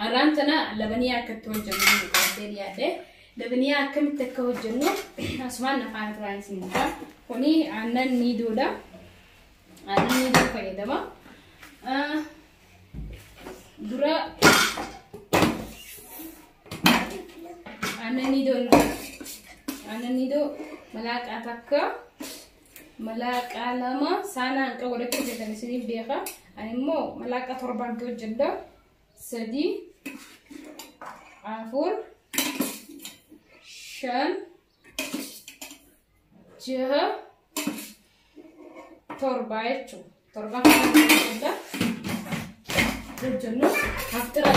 Har'aan tana labaniyaa akkatti hojjennu qabdee dhiyaadhe. Labaniyaa akkamitti akka hojjennu asumaan afaan turaan isin jira. Kuni aannan niidoodha. Aannan niidoo fayyadama. Dura aannan niidoo aannan niidoo malaaqaa takka malaaqaa lama saanaa hanqa godhachuu hojjetan isiniif beeka. Ani immoo malaaqaa torbaantu hojjedha. 3 4 5 6 7 jechuudha. Torba kana hojjedha. Hojjennu haftira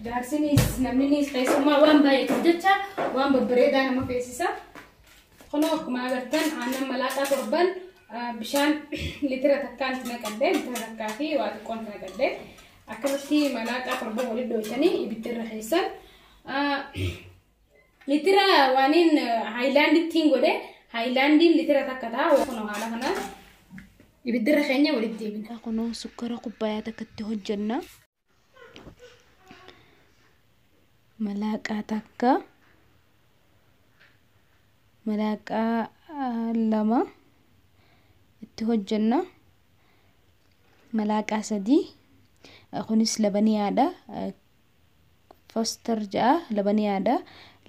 jaarsinis namninis keessummaa waan baay'eetuuf jecha waan babbareedaa nama feesisa. Kunoo akkuma agartan aannan malaaqaa torban bishaan litira takkaan itti naqadhe litira takkaa fi waa xiqqoon itti naqadhe akkanatti malaaqaa torban walitti dhoytanii ibidda irra keessan litira waaniin haayilaandittiin godhe haayilaandiin litira takka ta'a. Kunoo haala kanaan ibidda irra keenya walitti deebina. Kunoo sukkara kubbayaa takkatti hojjenna. Malaaqaa takka malaaqaa lama itti hojjenna. Malaaqaa sadii kunis labaniyaadha. Foster ja'a labaniyaadha.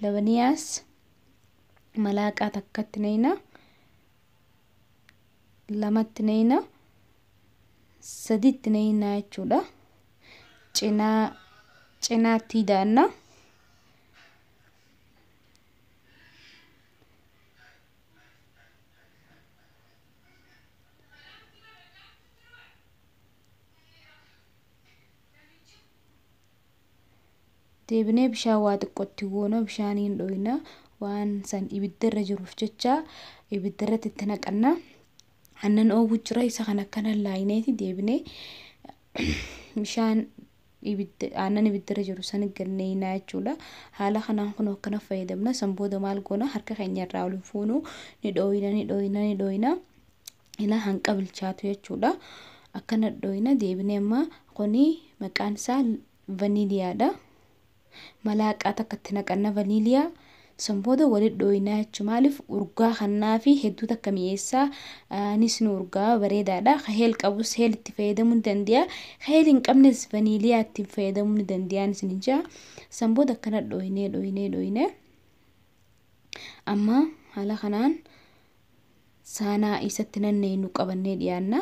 Labaniyaas malaaqaa takkatti nayna. Lamatti nayna. Sadiitti nayna jechuudha. Cinaa cinaatti daanna. Deebinee bishaan waa xiqqootti goona bishaaniin dhoyna waan san ibidda irra jiruuf jecha ibidda irratti itti naqanna. Aannan oowwu jira isa kan akkana laayineeti deebinee bishaan ibidda aannan ibidda irra jiru san ganneeyna jechuudha. Haala kanaan kun akkana fayyadamna. San booda maal goona harka keenya irraa ol hin fuunu ni dhooyina ni dhooyina ni dhooyina ilaa hanqa bilchaatu jechuudha. Akkana dhooyina deebinee amma kuni maqaan isaa vaniiliyaadha. Malaaqaa takka itti naqanna vaniiliyaa. San booda walitti dhooyinaa jechuudha. Maaliif urgaa kannaa fi hedduu takka mi'eessaa nis nu urgaa bareedaadha. Ka heel qabus heel itti fayyadamuu ni danda'a. Ka heel hin qabnes vaniiliyaa ittiin fayyadamuu ni danda'a isin jaa. San booda akkana dhooyinee dhooyinee dhooyinee amma haala kanaan saanaa isatti nanneenyu qabannee dhiyaanna.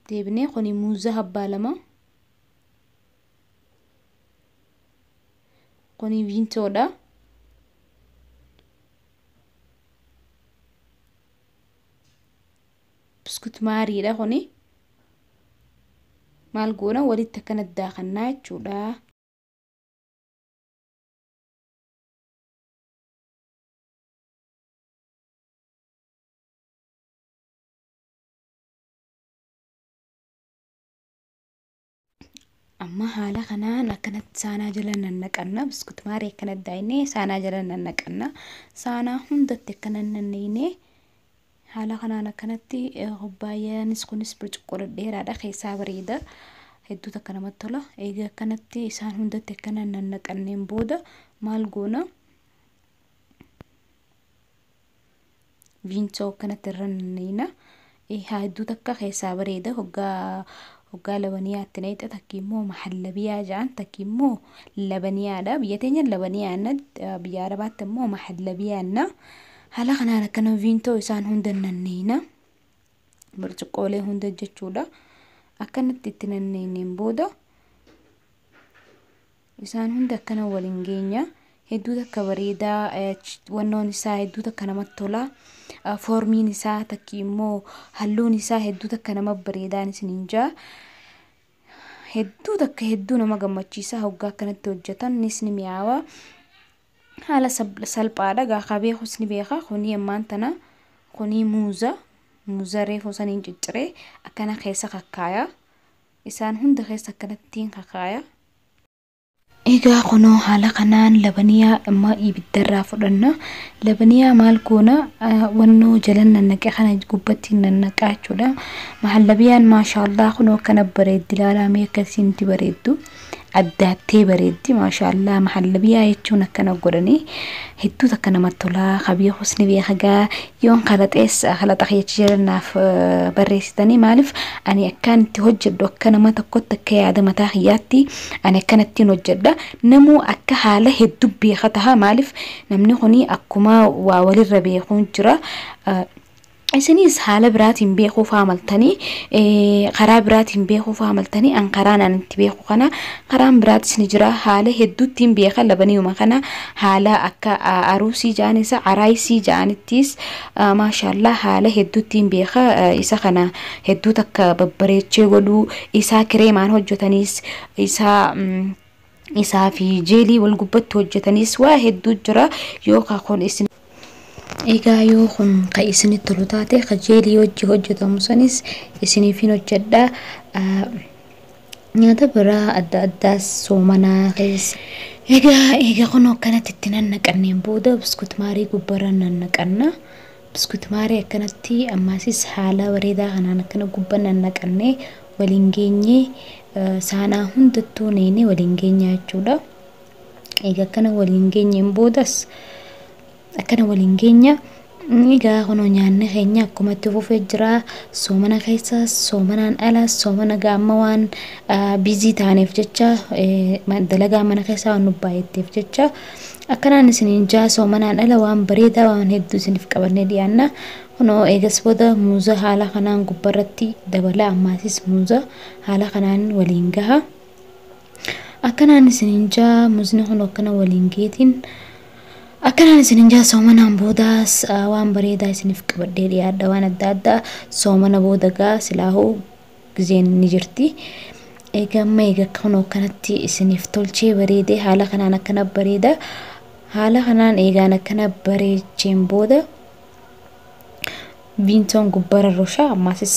Deebinee kuni muuza habbaa lama. Kuni viintoodha. Biskut maariidha kuni. Maal goona walitti akkana daakannaa jechuudha. Amma haala kanaan akkanatti saanaa jala nannaqanna. Biskut maarii akkanatti daayinee saanaa jala nannaqanna. Saanaa hundatti akkana nanneynee haala kanaan akkanatti kubbaayyaanis kunis burcuqqoo dhedheeraadha keessaa bareeda. Hedduu takka namatti tola. Egaa akkanatti isaan hundatti akkana nannaqanneen booda maal goona? Viintoo akkanatti irra nanneyna. Hedduu takka keessaa bareeda hoggaa hoggaa labaniyaatti naqxe takki immoo mahallabiyaa jedhan takki immoo labaniyaadha. Biyya teenya labaniyaanna biyya arabaatti immoo mahallabiyaanna. Haala kanaan akkana viintoo isaan hunda nanneyna. Burcuqqoolee hunda jechuudha. Akkanatti itti nanneyneen booda isaan hunda akkana waliin geenya. Hedduu takka bareedaa wannoon isaa hedduu takka namatti tola. Foormiin isaa takki immoo halluun isaa hedduu takka nama bareedaan isiniin jaa. Hedduu takka hedduu nama gammachiisa hoggaa akkanatti hojjetan nis ni mi'aawa. Haala salphaadha gaafa beekus ni beeka. Kuni ammaan tana kuni muuza muuza reefuu saniin cicciree akkana keessa kakkaaya. Isaan hunda keessa akkanattiin kakkaaya. Egaa kunoo haala kanaan labaniyaa amma ibiddarraa fudhanna. Labaniyaa maal goona, wannoo jala nannaqe kana gubbatti nannaqaa jechuudha. Mahallabiyaan maashaallah kunoo akkana bareeddi, ilaalamee akkasitti bareeddu. Addaattee bareeddi maashaallah. Mahallabiyaa jechuun akkana godhanii hedduu takka namatti tolaa. Kabii husni beekagaa yoon kalaxees kalaxa jecha jala naaf barreessitanii, maaliif ani akkaan itti hojjedhu akka nama tokkotti akka yaada mataa kiyyaatti ani akkanattiin hojjedha. Namuu akka haala hedduu beeka taha, maaliif namni kuni akkuma waa walirra beekuun jira. Isinis haala biraatiin beekuu faamaltanii, karaa biraatiin beekuu faamaltanii, an karaan an itti beeku kana, karaan biraatis ni jira. Haala hedduuttiin beeka labaniyuma kana, haala akka aruusii ja'an isa araayisii ja'anittis maashaallah haala hedduuttiin beeka. Isa kana hedduu takka babbareechee godhuu isaa, kireemaan hojjetaniis isaa isaa fi jeelii wal gubbatti hojjetanis waa hedduu jira. Yookaan kun isin Egaa yoo kun kan isinitti tolu taate, ka jeelii wajji hojjetamu sanis isiniifin hojjedha. Nyaata biraa adda addaas soomanaa keessa. Egaa kun akkanatti itti nannaqanneen booda biskut maarii gubbarra nannaqanna. Biskut maarii akkanatti ammaasis haala bareedaa kanaan akkana gubba nannaqannee waliin geenyee, saanaa hundattuu neenee waliin geenyaa jechuudha. Egaa akkana waliin geenyeen boodas akkana waliin geenya. Egaa kunoo nyaanni keenya akkuma itti fufee jira. Soomana keessa, soomanaan ala, soomana gaamma waan busy taaneef jecha, dalagaa mana keessaa waan nu baay'atteef jecha akkanaan isiniin jaa. Soomanaan ala waan bareedaa waan hedduu isiniif qabannee dhiyaanna. Kunoo eegas booda muuza haala kanaan gubbarratti dabala, ammaasis muuza haala kanaan waliin gaha. Akkanaan isiniin jaa, muuzni kun akkana waliin geetiin akkanaan isiniin jaa. Soomanaan boodaas waan bareedaa isiniif qabadhee dhiyaadha, waan adda addaa. Soomana booda gaa silaahuu gizeen ni jirti. Egaa amma egaa kunoo akkanatti isiniif tolchee bareedee haala kanaan akkana bareeda. Haala kanaan eegaan akkana bareecheen booda viintoon gubbarra rushaa, ammaasis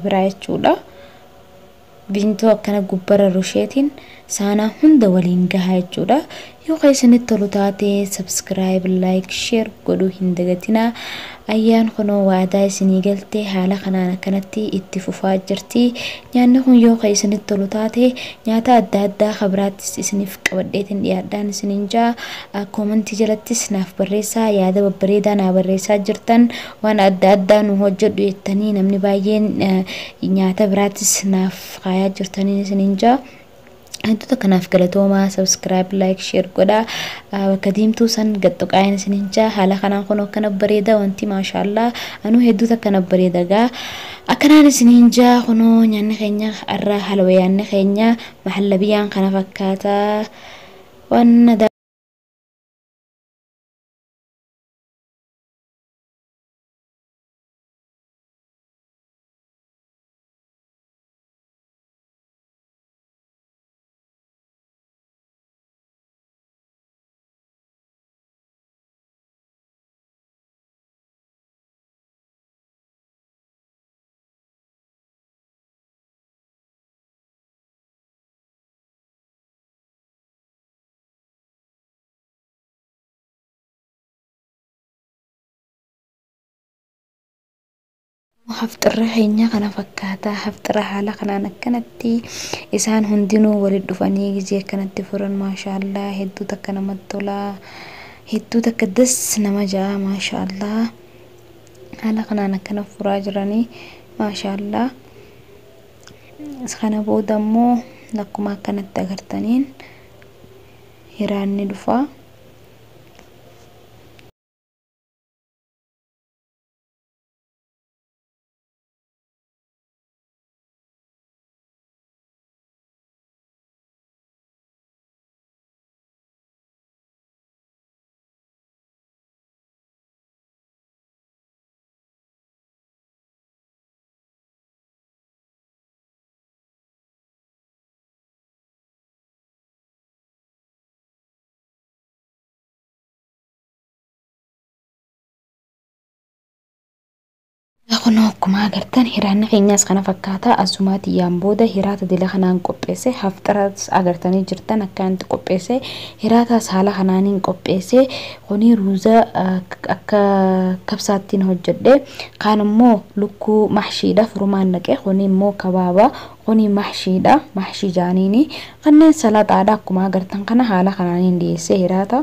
biraa jechuudha. Viintoo akkana gubbarra rusheetiin saanaa hunda waliin gahaa jechuudha. Yoo kan isinitti tolu taate subscribe, like, share godhuu hin dagatinaa. Ayyaan kunoo waadaa isinii galtee haala kanaan akkanatti itti fufaa jirti. Nyaanni kun yoo kan isinitti tolu taate nyaata adda addaa kabiraattis isiniif qabadheetiin dhiyaadhaan isiniin jaa. Koomantii jalattis naaf barreessaa, yaada babbareedaa naa barreessaa jirtan, waan adda addaa nu hojjedhu jettanii namni baay'een nyaata biraattis naaf kaayaa jirtanii isiniin jaa. Wantoota kanaaf galatoomaa, subscribe, like, share godhaa, bakka diimtuu san gaxxuqaayin isiniin jaa. Haala kanaan kun akkana bareeda wanti maashaallaa, anuu hedduutu akkana bareeda. Gaa akkanaan isiniin jaa, kunoo nyaanni keenya har'a halwayaanni keenya mahallabiyyaan kana fakkaataa waan. Hafxirra keenya kana fakkaata. Hafxirra haala kanaan akkanatti isaan hundinuu walitti dhufanii gizee akkanatti furan maashaallaa hedduu takka namatti tola, hedduu takka das nama ja'a maashaallaa. Haala kanaan akkana furaa jiranii maashaallaa. Kana booda immoo akkuma akkanatti agartaniin hiraan ni dhufa. Kun akkuma agartan hiraanni keenyas kana fakkaata. Asumaati yaan booda hiraata dila kanaan qopheesse, hafxaras agartanii jirtan akkanatti qopheesse, hiraataas haala kanaaniin qopheesse. Kuni ruuza akka kabsaattiin hojjedhe, kaan immoo lukkuu mahshiidha furumaan naqe, kuni immoo kabaaba, kuni mahshiidha, mahshii jaaniini kanneen salaxaadha. Akkuma agartan kana haala kanaaniin dhiyeesse hiraata.